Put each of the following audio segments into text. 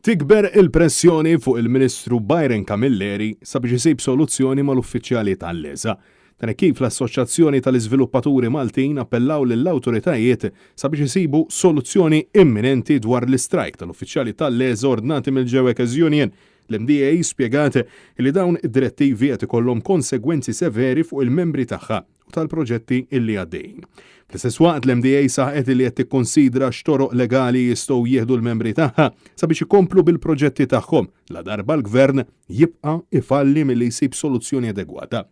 Tikber il-pressjoni fuq il-Ministru Byron Camilleri sabiex isib soluzzjoni mal-uffiċjali tal-LESA. Dan hekk kif l-Assoċjazzjoni tal-Iżviluppaturi Maltin appellaw lill-awtoritajiet sabiex isibu soluzzjoni imminenti dwar l-istrajk tal-uffiċjali tal-LESA ordnati mill-Ġewekers Union. L-MDA spjegat li dawn id-direttivi qed ikollhom konsegwenzi severi fuq il-membri tagħha u tal-proġetti illi għaddejjin. Fl-istess waqt l-MDA saħqet illi qed tikkonsidra x'toroq legali jistgħu jieħdu l-membri tagħha sabiex ikomplu bil-proġetti tagħhom ladarba l-Gvern jibqa' ifalli milli jsib soluzzjoni adegwata.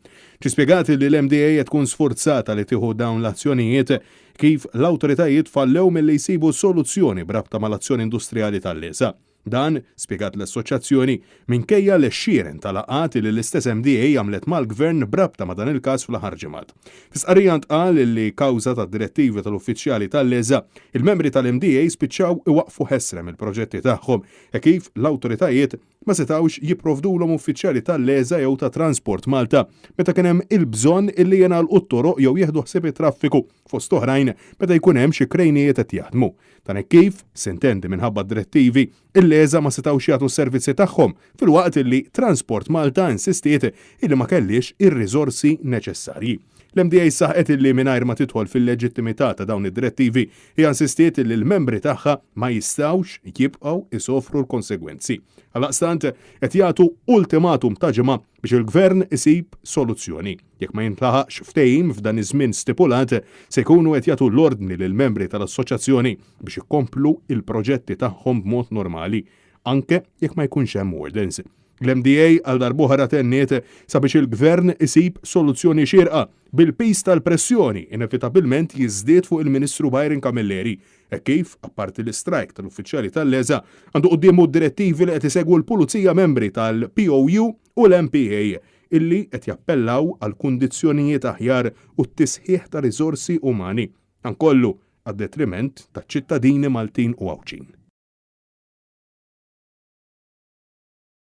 Ġie spjegat illi l-MDA qed tkun sfurzata li tieħu dawn l-azzjonijiet kif l-awtoritajiet fallew milli jsibu soluzzjoni b'rabta mal-azzjoni industrijali tal-LESA. Dan, spjegat l-Assoċjazzjoni, minkejja l-għexieren ta' laqgħat li l-istess MDA għamlet mal-Gvern b'rabta ma' dan il-każ fl-aħħar ġimgħat. Fi stqarrija ntqal li kawża tad-direttivi tal-uffiċjali tal-LESA, il-membri tal-MDA spiċċaw iwaqqfu ħesrem il-proġetti tagħhom hekk kif l-awtoritajiet ma setgħux jipprovdulhom uffiċjali tal-LESA jew ta' Transport Malta meta kien hemm il-bżonn illi jingħalqu t-toroq jew jieħdu ħsieb it-traffiku fost oħrajn meta jkun hemm xi krejnijiet qed jaħdmu. Dan hekk kif, sintendi minħabba d-direttivi, il-LESA ma setgħux jagħtu s-servizzi tagħhom filwaqt illi Transport Malta insistiet illi ma kellhiex ir-riżorsi neċessarji. L-MDA saħqet illi mingħajr ma tidħol fil-leġittimità ta' dawn id-direttivi, hija insistiet illi l-membri tagħha ma jistgħux jibqgħu isofru l-konsegwenzi. Għaldaqstant qed jagħtu ultimatum ta' ġimgħa biex il-Gvern isib soluzzjoni. Jekk ma jintlaħaqx ftehim f'dan iż-żmien stipulat, se jkunu qed jagħtu l-ordni lill-membri tal-assoċjazzjoni biex ikomplu l-proġetti tagħhom b'mod normali, anke jekk ma jkunx hemm wardens. L-MDA għal darb'oħra tenniet sabiex il-Gvern isib soluzzjoni xierqa, bil-piż tal-pressjoni inevitabilment jiżdied fuq il-Ministru Byron Camilleri, hekk kif, apparti l-istrajk tal-uffiċjali tal-LESA, għandu quddiemu d-direttivi li qed isegwu l-Pulizija membri tal-POU u l-MPA illi qed jappellaw għal kundizzjonijiet aħjar u t-tisħiħ ta' riżorsi umani. Dan kollu għad-detriment taċ-ċittadini Maltin u Għawdxin.